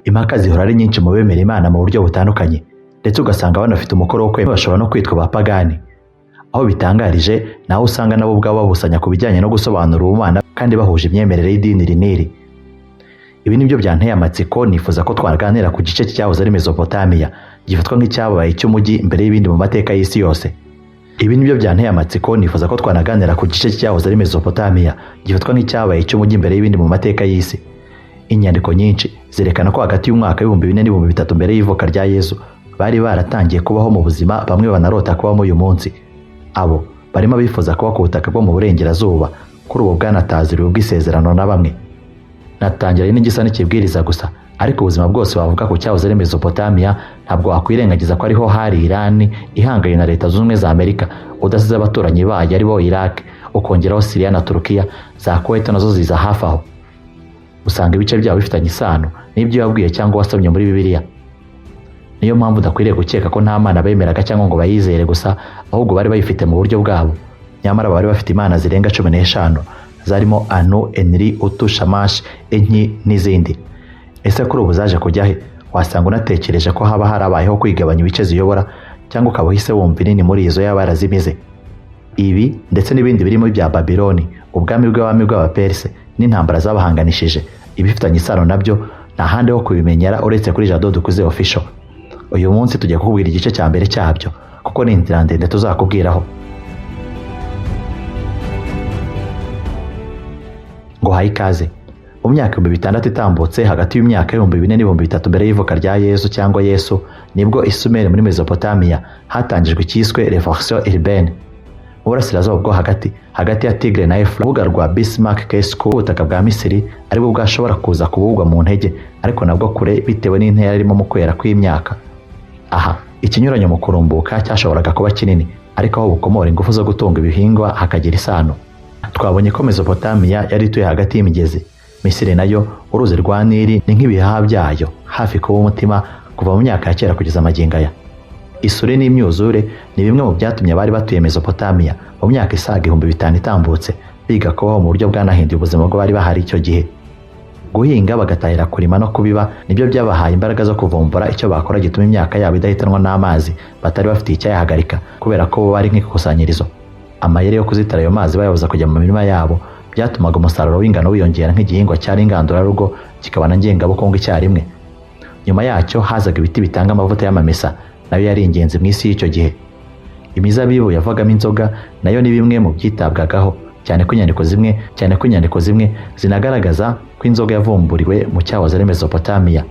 Impaka zihora ari nyinshi mu bemera Imana mu buryo butandukanye, ndetse ugasanga banafite umukoro wo kwemera, bashobora no kwitwa abapagani. Aho bitangarije naho usanga nabo ubwabo babusanya ku bijyanye no gusobanura ubumana kandi bahuje imyemerere y'idini iri n'iri. Ibi nibyo byanteye amatsiko, nifuza ko twaganira ku gice cyahoze ari Mesopotamiya, gifatwa nk'icyabaye cy'umujyi mbere y'ibindi mu mateka y'isi yose. Ibi nibyo byanteye amatsiko, nifuza ko twanaganira ku gice cyahoze ari Mesopotamiya, gifatwa nk'icyabaye cy'umujyi mbere y'ibindi mu mateka y'isi. Inyandiko nyinshi zerekana ko hagati y'umwaka w'4000 n'ibihumbi 3 mbere y'ivuka rya Yesu bari baratangiye kubaho mu buzima bamwe banarota kubamo uyu munsi. Abo barimo abifuza kuba ku butaka bwo mu burengerazuba kuri ubu bwanataziriwe ubw'isezerano na bamwe. Natangiranye n'igisa n'ikibwiriza gusa, ariko ubuzima bwose bavuga ku cyahoze ari Mesopotamiya ntabwo wakwirengagiza ko ariho hari Irani ihanganye na Leta Zunze Ubumwe za Amerika, udasize abaturanyi bayo aribo Iraq, ukongeraho Syria na Turukiya, za Kuwait nazo ziza hafi aho. Usanga ibice byabo bifitanye isano n'ibyo wabwiye cyangwa wasomye muri Bibiliya. Niyo mpamvu udakwiriye gukeka ko nta mana bemeraga cyangwa ngo bayizere gusa, ahubwo bari bayifite mu buryo bwabo. Nyamara bari bafite imana zirenga 15 zarimo Anu, Enri, Utu, Shamash, Enki n'izindi. Ese kuri ubu zaje kujya he? Wasanga unatekereje ko haba harabayeho kwigabanya ibice ziyobora, cyangwa ukaba uhise wumva inini muri izo yaba yarazimize. Ibi ndetse n'ibindi birimo ibya Babiloni, ubwami bw'abami bw'Abaperse n'intambara zabahanganishije, ibifitanye isano nabyo nta handi ho kubimenyera uretse kuri Jado Dukuze Official. Uyu munsi tugiye kukubwira igice cya mbere cyabyo, kuko ni inzira ndende tuzakubwiraho. Ngo haye ikaze. Mu myaka 6000 itambutse, hagati y'imyaka 4000 n'ibihumbi 3 mbere y'ivuka rya Yesu cyangwa Yesu, nibwo i Sumeri muri Mesopotamiya hatangijwe icyiswe Revolution Urbaine. Mu burasirazuba bwo hagati, hagati ya Tigre na Efura, urubuga rwa Bismarck Kesku, ubutaka bwa Misiri aribwo bwashobora kuza kubugwa mu ntege, ariko nabwo kure bitewe n'intera irimo mu kwera kw'imyaka. Aha ikinyuranyo mu kurumbuka cyashoboraga kuba kinini, ariko aho bukomora ingufu zo gutunga ibihingwa hakagira isano. Twabonye ko Mesopotamiya yari ituye hagati y'imigezi. Misiri nayo uruzi rwa Nili ni nk'ibihaha byayo, hafi kuba umutima kuva mu myaka ya kera kugeza magingo aya. Isuri n'imyuzure ni bimwe mu byatumye abari batuye Mesopotamiya mu myaka isaga 5000 itambutse biga kubaho mu buryo bwanahinduye ubuzima bw'abari bahari icyo gihe. Guhinga bagatahira kurima no kubiba nibyo byabahaye imbaraga zo kuvumbura icyo bakora gituma imyaka yabo idahitanwa n'amazi batari bafitiye icyayahagarika, kubera ko bo bari nk'ikusanyirizo. Amayeri yo kuzitira ayo mazi bayabuza kujya mu mirima yabo byatumaga umusaruro w'ingano wiyongera nk'igihingwa cyari ingandurarugo kikaba na ngengabukungu icyarimwe. Nyuma yacyo hazaga ibiti bitanga amavuta y'amamesa, nayo yari ingenzi mu isi y'icyo gihe. Imizabibu yavagamo inzoga nayo ni bimwe mu byitabwagaho, cyane ko inyandiko zimwe zinagaragaza ko inzoga yavumburiwe mu cyahoze ari Mesopotamiya.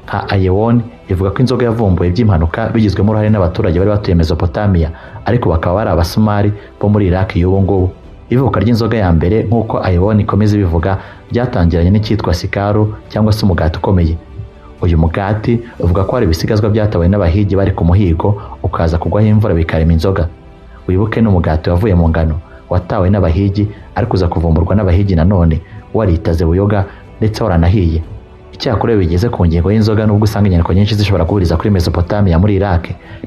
Nka Ayewon ivuga ko inzoga yavumbuwe by'impanuka bigizwemo uruhare n'abaturage bari batuye Mesopotamiya, ariko bakaba bari Abasumari bo muri Iraq y'ubu ngubu. Ivuka ry'inzoga ya mbere nk'uko Ayewon ikomeza ibivuga ryatangiranye n'icyitwa sikaru cyangwa se umugati ukomeye. Uyu mugati uvuga ko hari ibisigazwa byatawe n'abahigi bari ku muhigo, ukaza kugwaho imvura bikarema inzoga. Wibuke n'umugati wavuye mu ngano watawe n'abahigi, ariko uza kuvumburwa n'abahigi nanone waritaze buyoga ndetse waranahiye. Icyakora iyo bigeze ku ngingo y'inzoga, nubwo usanga inyandiko nyinshi zishobora guhuriza kuri Mesopotamiya muri Iraq,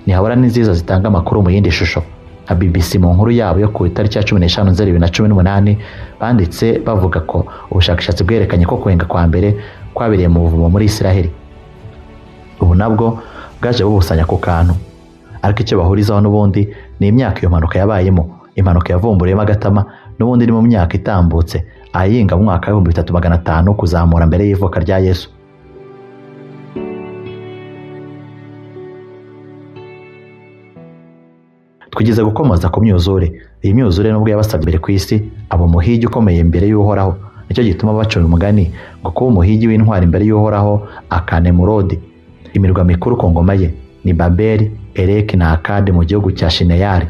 ntihabura n'inziza zitanga amakuru mu yindi shusho. Nka BBC mu nkuru yabo yo ku itariki ya 15 Nzeri 2018 banditse bavuga ko ubushakashatsi bwerekanye ko kwenga kwa mbere kwabereye mu buvumo muri Isiraheli. Ubu nabwo bwaje bubusanya ku kantu, ariko icyo bahurizaho n'ubundi ni imyaka iyo mpanuka yabayemo. Impanuka yavumburiyemo agatama n'ubundi ni mu myaka itambutse, ahinga mu mwaka w'3500 kuzamura mbere y'ivuka rya Yesu. Twigeze gukomoza ku myuzure. Iyi myuzure nubwo yabasabye mbere ku isi, aba umuhigi ukomeye mbere y'Uhoraho. Nicyo gituma bacura umugani ngo kuba umuhigi w'intwari imbere y'Uhoraho akanemurodi. Imirwa mikuru ku ngoma ye ni Babeli, Ereki na Akadi mu gihugu cya Shineyari.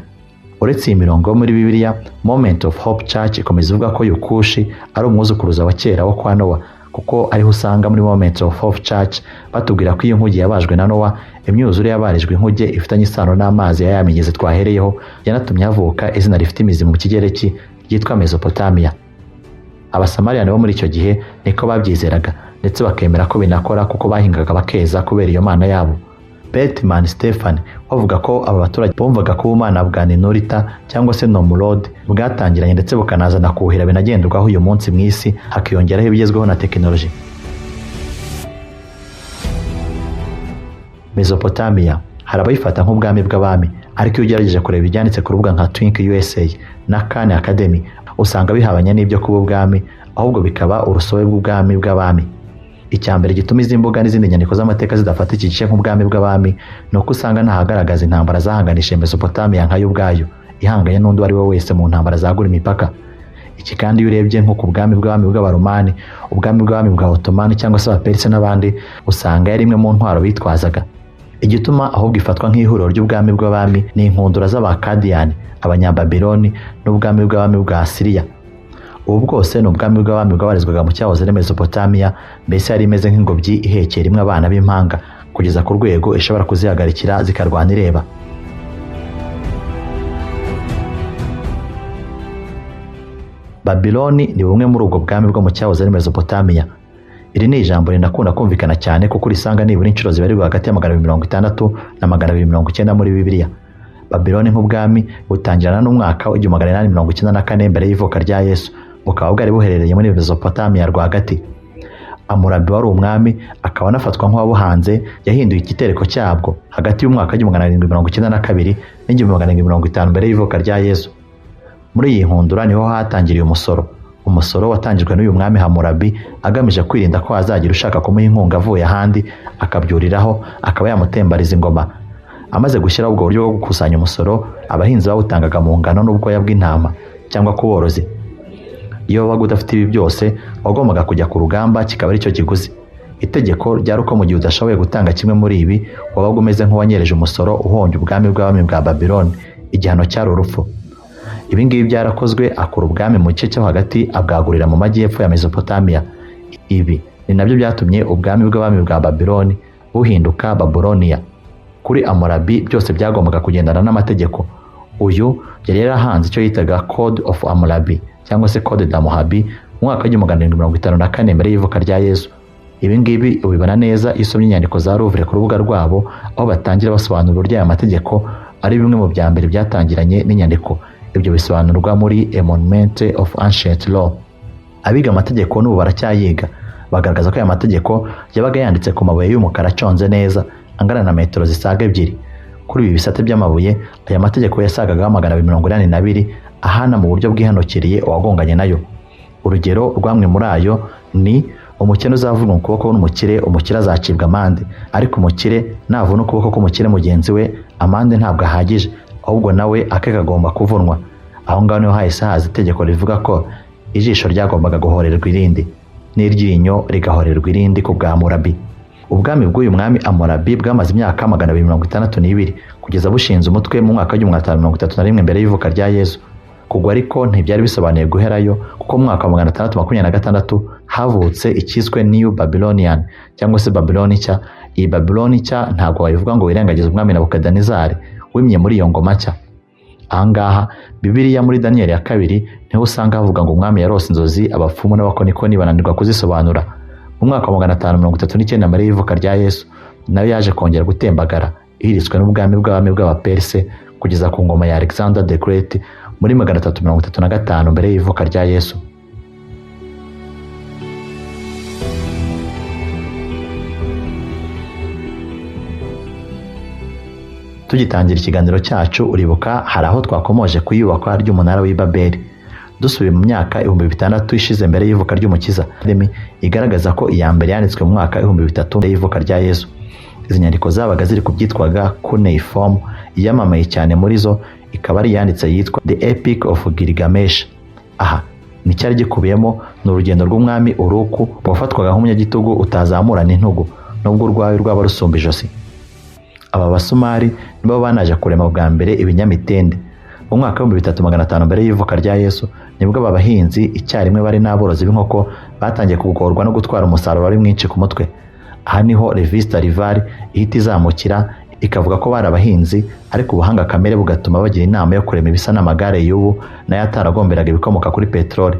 Uretse iyi mirongo yo muri Bibiliya, Moment of Hope Church ikomeza ivuga ko Yukushi ari umwuzukuruza wa kera wo kwa Nowa, kuko ariho usanga muri Moment of Hope Church batubwira ko iyo nkuge yabajwe na Nowa, imyuzure yabarijwe inkuge ifitanye isano n'amazi ya ya migezi twahereyeho, yanatumye havuka izina rifite imizi mu Kigereki ryitwa Mesopotamiya. Abasamariyani bo muri icyo gihe niko babyizeraga, ndetse bakemera ko binakora kuko bahingaga bakeza kubera iyo mana yabo. Betman Stephen bavuga ko aba baturage bumvaga ko ubumana bwa Ninurita cyangwa se Nomurodi bwatangiranye ndetse bukanazana kuhira binagenderwaho uyu munsi mu isi, hakiyongeraho ibigezweho na tekinoloji. Mesopotamia hari abayifata nk'ubwami bw'abami, ariko iyo ugerageje kureba ibyanditse ku rubuga nka Twink USA na Khan Academy usanga bihabanye n'ibyo kuba ubwami, ahubwo bikaba urusobe rw'ubwami bw'abami. Icya mbere gituma izi mbuga n'izindi nyandiko z'amateka zidafata iki gice nk'ubwami bw'abami ni uko usanga ntahagaragaza intambara zahanganishije Mesopotamia nkayo ubwayo ihanganye n'undi uwo ari we wese mu ntambara zagura imipaka. Iki kandi iyo urebye nko ku bwami bw'abami bw'Abaromani, ubwami bw'abami bwa Ottomani cyangwa se Abaperisi n'abandi, usanga yari imwe mu ntwaro bitwazaga. Igituma ahubwo ifatwa nk'ihuriro ry'ubwami bw'abami ni inkundura z'Abakadiyani, Abanyababiloni n'ubwami bw'abami bwa Asiriya. Ubu bwose ni ubwami bw'abami bwabarizwaga mu cyahoze ari Mesopotamia, mbese yari imeze nk'ingobyi ihekera imwe abana b'impanga kugeza ku rwego ishobora kuzihagarikira zikarwana ireba. Babiloni ni bumwe muri ubwo bwami bwo mu cyahoze ari Mesopotamia. Iri ni ijambo rinakunda kumvikana cyane kuko urisanga nibura inshuro zibarirwa hagati ya 260 na 290 muri Bibiliya. Babiloni nk'ubwami butangirana n'umwaka w'1894 mbere y'ivuka rya Yesu, bukaba bwari buherereye muri Mesopotamia rwagati. Amurabi wari umwami akaba anafatwa nk'uwabuhanze, yahinduye igitereko cyabwo hagati y'umwaka w'1792 n'1750 mbere y'ivuka rya Yesu. Muri iyi nkundura niho hatangiriye umusoro. Umusoro watangijwe n'uyu mwami Hammurabi agamije kwirinda ko hazagira ushaka kumuha inkunga avuye ahandi akabyuriraho akaba yamutembariza ingoma. Amaze gushyiraho ubwo buryo bwo gukusanya umusoro, abahinzi bawutangaga mu ngano n'ubwoya bw'intama cyangwa ku borozi. Iyo wabaga udafite ibi byose wagombaga kujya ku rugamba kikaba aricyo kiguzi. Itegeko ryari uko mu gihe udashoboye gutanga kimwe muri ibi wabaga umeze nk'uwanyereje umusoro uhombye ubwami bw'abami bwa Babiloni. Igihano cyari urupfu. Ibi ngibi byarakozwe, akura ubwami mu gice cyo hagati abwagurira mu majyepfo ya Mesopotamia. Ibi ni nabyo byatumye ubwami bw'abami bwa Babiloni buhinduka Babulonia. Kuri Hammurabi byose byagombaga kugendana n'amategeko. Uyu yari yarahanze icyo yitaga Code of Hammurabi cyangwa se Code d'Hammurabi mu mwaka w'1754 mbere y'ivuka rya Yesu. Ibi ngibi ubibona neza iyo usomye inyandiko za Louvre ku rubuga rwabo, aho batangira basobanura uburyo aya mategeko ari bimwe mu bya mbere byatangiranye n'inyandiko. Ibyo bisobanurwa muri A Monument of Ancient Law. Abiga amategeko n'ubu baracyayiga, bagaragaza ko aya mategeko yabaga yanditse ku mabuye y'umukara aconze neza angana na metero zisaga 2. Kuri ibi bisate by'amabuye aya mategeko yasagaga 282 ahana mu buryo bwihanukiriye uwagonganye nayo. Urugero rw'amwe muri ayo ni: umukene uzavuna ukuboko n'umukire, umukire azacibwa amande, ariko umukire navuna ukuboko k'umukire mugenzi we, amande ntabwo ahagije, ahubwo nawe ake kagomba kuvunwa. Aho ngaho niho hahise haza itegeko rivuga ko ijisho ryagombaga guhorerwa irindi n'iryinyo rigahorerwa irindi ku bwa Hammurabi. Ubwami bw'uyu mwami Hammurabi bwamaze imyaka 262 kugeza bushinze umutwe mu mwaka w'1531 mbere y'ivuka rya Yesu. Kugwa ariko ntibyari bisobanuye guherayo, kuko mu mwaka wa 626 havutse icyiswe New Babylonian cyangwa se Babiloni nshya. Iyi Babiloni nshya ntabwo wayivuga ngo wirengagize umwami Nebukadinezari wimye muri iyo ngoma nshya. Ahangaha Bibiliya muri Daniel ya 2 niho usanga havuga ngo umwami yarose inzozi, abapfumu n'abakonikoni bananirwa kuzisobanura. Mu mwaka wa 539 mbere y'ivuka rya Yesu nayo yaje kongera gutembagara, ihiritswe n'ubwami bw'abami bw'Abaperse kugeza ku ngoma ya Alexander the Great muri 335 mbere y'ivuka rya Yesu. Tugitangira ikiganiro cyacu uribuka hari aho twakomoje ku iyubakwa ry'umunara w'i Babeli. Dusubiye mu myaka 6000 ishize mbere y'ivuka ry'Umukiza, igaragaza ko iya mbere yanditswe mu mwaka 3000 mbere y'ivuka rya Yesu. Izi nyandiko zabaga ziri ku byitwaga cuneiform, iyamamaye cyane muri zo ikaba ari iyanditse yitwa The Epic of Gilgamesh. Aha ni cyari gikubiyemo ni urugendo rw'umwami Uruku wafatwaga nk'umunyagitugu utazamurana intugu nubwo urwawe rwaba rusumba ijosi. Aba Basumari nibo banaje kurema bwa mbere ibinyamitende. Mu mwaka w'3500 mbere y'ivuka rya Yesu nibwo aba bahinzi icyarimwe bari n'aborozi b'inkoko batangiye kugorwa no gutwara umusaruro wari mwinshi ku mutwe. Aha niho Revista Rival ihita izamukira ikavuga ko bari abahinzi, ariko ubuhanga kamere bugatuma bagira inama yo kurema ibisa n'amagare y'ubu nayo ataragomberaga ibikomoka kuri peteroli.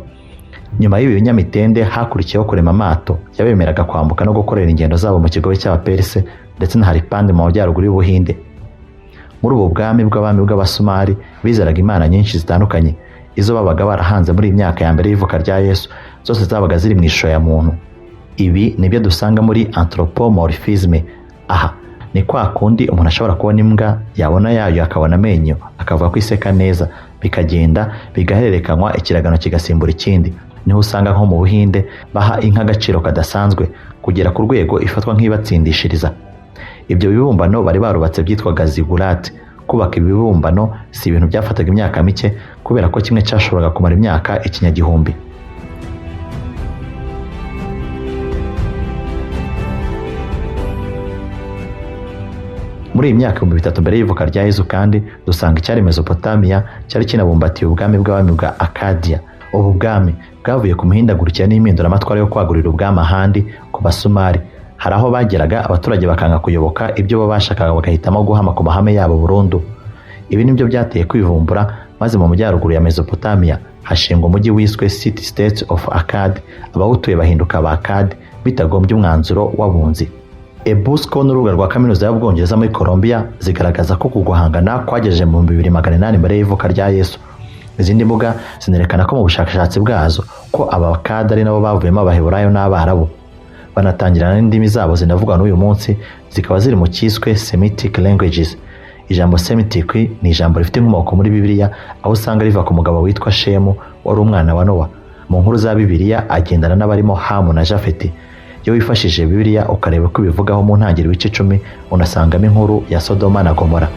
Nyuma y'ibi binyamitende hakurikiyeho kurema amato yabemeraga kwambuka no gukorera ingendo zabo mu kigobe cy'Abaperse ndetse na Haripandi mu majyaruguru y'Ubuhinde. Muri ubu bwami bw'abami bw'Abasumari bizeraga imana nyinshi zitandukanye, izo babaga barahanze muri iyi myaka ya mbere y'ivuka rya Yesu zose zabaga ziri mu ishusho ya muntu. Ibi nibyo dusanga muri anthropomorphisme. Aha Ni kwa kundi umuntu ashobora kubona imbwa, yabona yayo akabona amenyo, akavuga ko iseka neza, bikagenda bigahererekanywa, ikiragano kigasimbura ikindi. Niho usanga nko mu Buhinde baha inka agaciro kadasanzwe kugera ku rwego ifatwa nk'ibatsindishiriza. Ibyo bibumbano bari barubatse byitwaga zigurate. Kubaka ibibumbano si ibintu byafataga imyaka mike, kubera ko kimwe cyashoboraga kumara imyaka ikinyagihumbi. Muri iyi myaka 3000 mbere y'ivuka rya Yezu kandi dusanga icyari Mesopotamia cyari kinabumbatiye ubwami bw'abami bwa Akadia. Ubu bwami bwavuye ku mihindagurikire n'impinduramatwara yo kwagurira ubwami ahandi ku Basumari. Hari aho bageraga abaturage bakanga kuyoboka ibyo bo bashakaga, bagahitamo guhama ku mahame yabo burundu. Ibi nibyo byateye kwivumbura, maze mu majyaruguru ya Mesopotamia hashingwa umujyi wiswe City State of Akkad. Abawutuye bahinduka aba Akkad bitagombye umwanzuro w'abunzi. Ebusco n'urubuga rwa Kaminuza y'Ubwongereza muri Colombia zigaragaza ko guhangana kwagejeje mu 2800 mbere y'ivuka rya Yesu. Izindi mbuga zinerekana ko mu bushakashatsi bwazo ko aba Akkad ari nabo bavuyemo Abaheburayo n'Abarabu, banatangirana n'indimi zabo zinavugwa n'uyu munsi, zikaba ziri mu cyiswe Semitic languages. Ijambo Semitic ni ijambo rifite inkomoko muri Bibiliya, aho usanga riva ku mugabo witwa Shemu wari umwana wa Nowa. Mu nkuru za Bibiliya agendana n'abarimo Hamu na Jafeti. Iyo wifashishije Bibiliya ukareba uko ibivugaho mu ntangiriro ibice 10, unasangamo inkuru ya Sodoma na Gomora.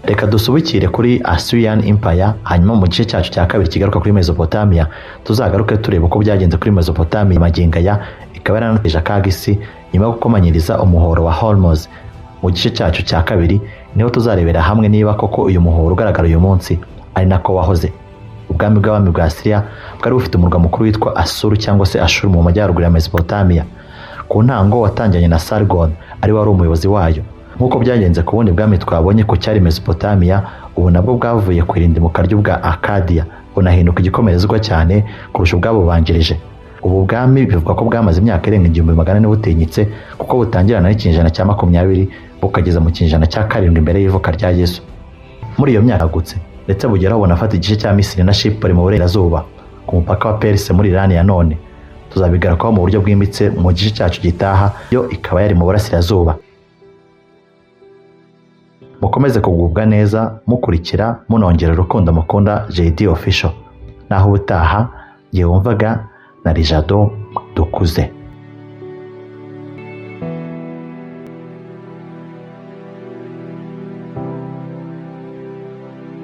Reka dusubikire kuri Assyrian Empire, hanyuma mu gice cyacu cya kabiri kigaruka kuri Mesopotamia tuzagaruke tureba uko byagenze kuri Mesopotamia magingo aya ikaba yaranateje akaga isi nyuma yo gukomanyiriza umuhoro wa Hormuz. Mu gice cyacu cya kabiri niho tuzarebera hamwe niba koko uyu muhoro ugaragara uyu munsi ari nako wahoze. Ubwami bw'abami bwa Assyria bwari bufite umurwa mukuru witwa Asuru cyangwa se Ashuru mu majyaruguru ya Mesopotamia. Ku ntango watangiranye na Sargon ari wari umuyobozi wayo. Nk'uko byagenze ku bundi bwami twabonye ko cyari Mesopotamia, ubu nabwo bwavuye ku irindimuka ry'ubwa Akadia bunahinduka igikomerezwa cyane kurusha ubwabubanjirije. Ubu bwami bivugwa ko bwamaze imyaka irenga 1400 butinyitse, kuko butangirana n'ikinyejana cya 20 bukageza mu kinyejana cya 7 mbere y'ivuka rya Yesu. Muri iyo myaka yagutse ndetse bugeraho bunafata igice cya Misiri na Shipure mu burengerazuba ku mupaka wa Perse muri Iran ya none. Tuzabigarukaho mu buryo bwimbitse mu gice cyacu gitaha, yo ikaba yari mu burasirazuba. Mukomeze kugubwa neza mukurikira munongera urukundo mukunda JD Official. Naho ubutaha, ngiye wumvaga na Rijado Dukuze.